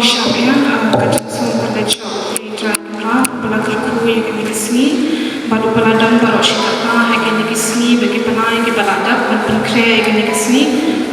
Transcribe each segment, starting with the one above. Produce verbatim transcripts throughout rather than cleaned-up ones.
Shaphrang, ah, ka jingsngewbha ka jong u Blei Trai Kynrad, ba la kyrkhu ïa kane ka sngi, bad uba la don baroh shi katta ha kine ki sngi bad ki bnai kiba la dep ban pynkhreh ïa kane ka sngi,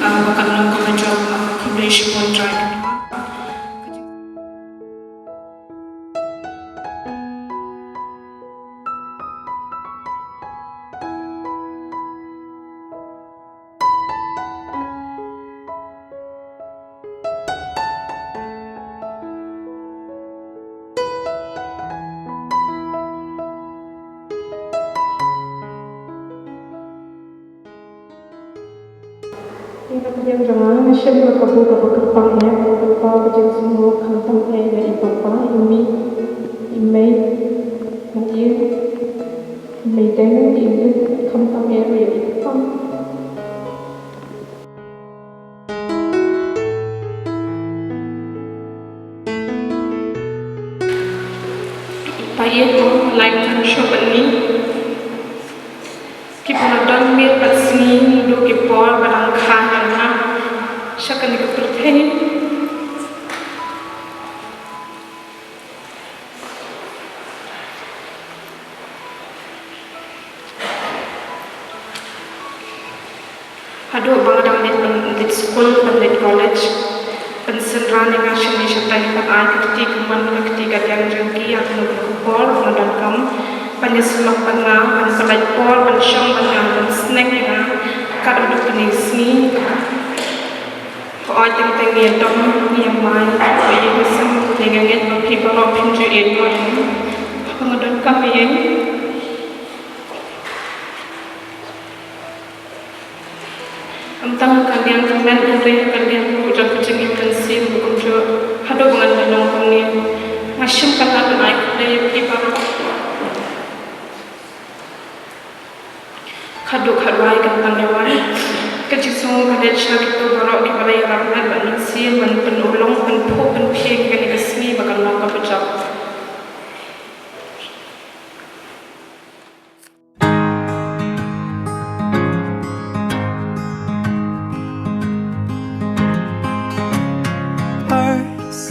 ah, ba kan long kaba jop, ah, khublei shibun Trai Kynrad. Ïa ka pdiang jong nga, nga shim ka kabu kaba kyrpang ïa ka Kpa, ka jingsngewnguh khamtam eh ïa i papa, i mei, i mei, bad ïa i mei deng, i lut khamtam eh ruh ïa i papa. Ba ïeit, lai tang shuh bad ngi. Kiba la don miet bad sngi, naduh ki por ba dang kha ïa nga sha kane ka pyrthei. Haduh ba nga dang leit, leit skul, ban leit college, pynsynran ïa nga shane shatai, ban ai ka kti kamon ka kti kadiang jong ki, ïa kano kano ka por ba nga donkam, ban ïasyllok bad nga, ban pynlait por ban shong bad nga, ban sneng ïa nga kat haduh kine ki sngi. Hooid, teng teng ngi ïa dom, ngi ïa mai, hooid, ïa ka sem, ngi ïa ngeit ba phi baroh phim ju ïeit noh ïa ngi. Haba nga donkam ïa ngi. Ym tang ha ka liang ka met, hynrei ha ka liang ruh jong ka jingim mynsiem, kumjuh haduh ba ngan ïa long kumne. Nga shim ka lad ban ai khublei ïa phi baroh. Khadduh khadwai kan tang ïa wai. Ka jingsngew ka leit sha kito baroh kiba la ïarap met bad mynsiem ban pynurlong, pynphuh, pynphieng ïa kane ka sngi ba kan long kaba jop. Hearts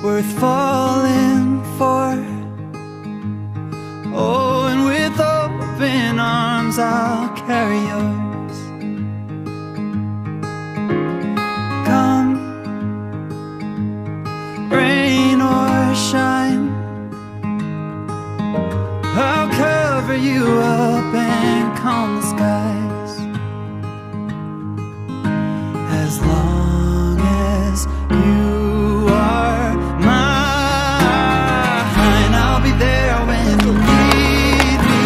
worth falling for. Oh, and with open arms I'll carry yours. Come, rain or shine, I'll cover you up and calm the skies. As long as you are mine, I'll be there when you need me.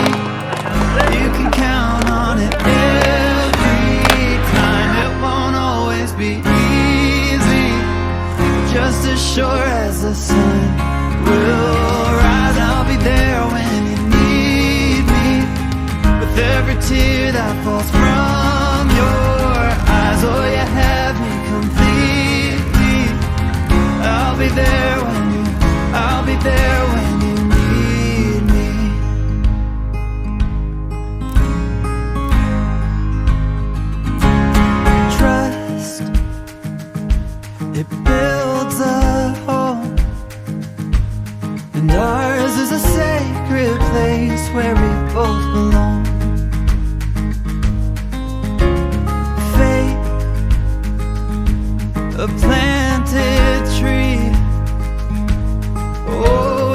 You can count on it every time. It won't always be easy, just as sure as the sun will rise. I'll be there when you need me. With every tear that falls from your eyes, oh, you have me completely. I'll be there when you, I'll be there when you need me. Trust, it builds a home. And ours is a sacred place where we both belong. Faith, a planted tree. Oh,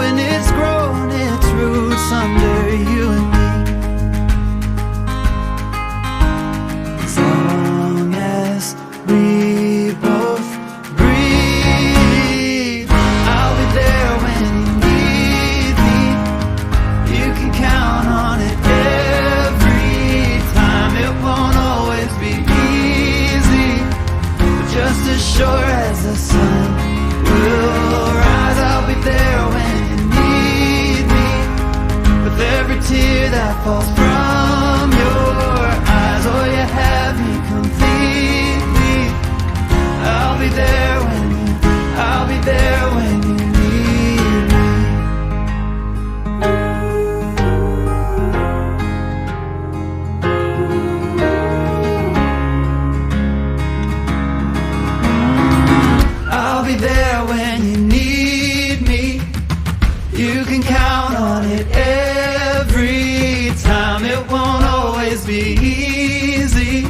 Time, it won't always be easy.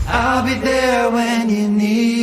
I'll be there when you need